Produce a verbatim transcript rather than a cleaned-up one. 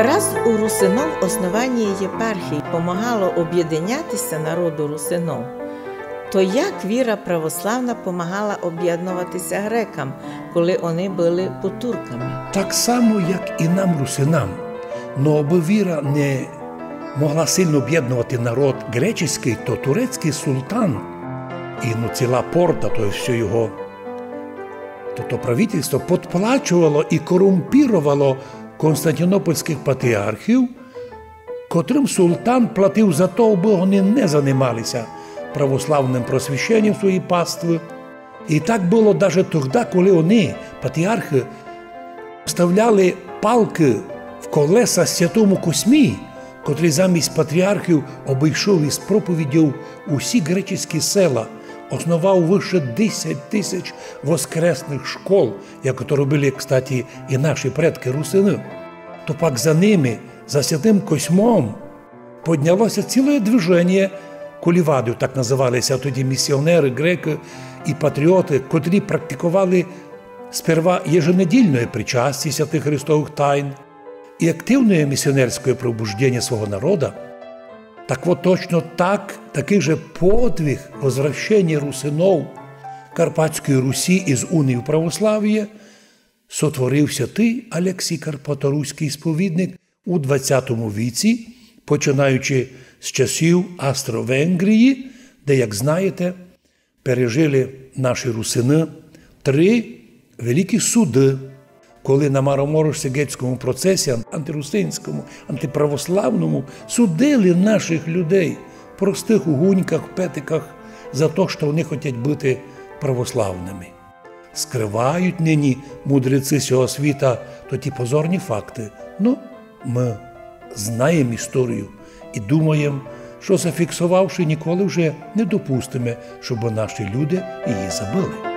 Раз у русинов основаніє єпархії помагало обєдиняти ся народу русинов, то як віра православна помагала обєдновати ся грекам, коли они были під турками? Так само, як і нам, русинам. Но абы віра не могла сильно обєдновати народ греческий, то турецькый султан і, ну, ціла порта, то єсть всьо його, то, то правительство подплачовало і корумпіровало константинопольськых патріархів, котрым султан платив за то, абы они не занимали ся православным просвіщенням своєї паствы. І так было даже тогда, коли они, патріархы, вставляли палкы в колеса святому Космі, котрый замість патріархів обыйшов із проповідьов усі гречеські села, основав выше десять тисяч воскресных школ, як то робили, кстати, і наші предкы русины. То пак за ними, за святым Косьмом, подняло ся ціле движеніє колівадів, так называли ся тоді місіонеры, грекы і патріоты, котрі практиковали сперва єженедільноє причастя святых Христовых тайн і активноє місіонерськоє пробужденіє свого народа. Так вот, точно так, такый же подвиг возвращеніє русинов Карпатської Русі із унії в православіє сотворив святый Алексій Карпаторуськый сповідник у двадцятому віці, починаючи з часів Австро-Венгрії, де, як знаєте, пережили наші русины три великі суды, коли на Мараморошсегецькому процесі ан-, антирусинському, антиправославному судили наших людей, простых у гуньках, в петиках, за то, што они хотять быти православными. Скрывають нині мудреці сього світа то ті позорні факты. Ну, мы знаєм історію і думаєм, што зафіксовавши, ніколи вже не допустиме, щоб наші люди її забыли.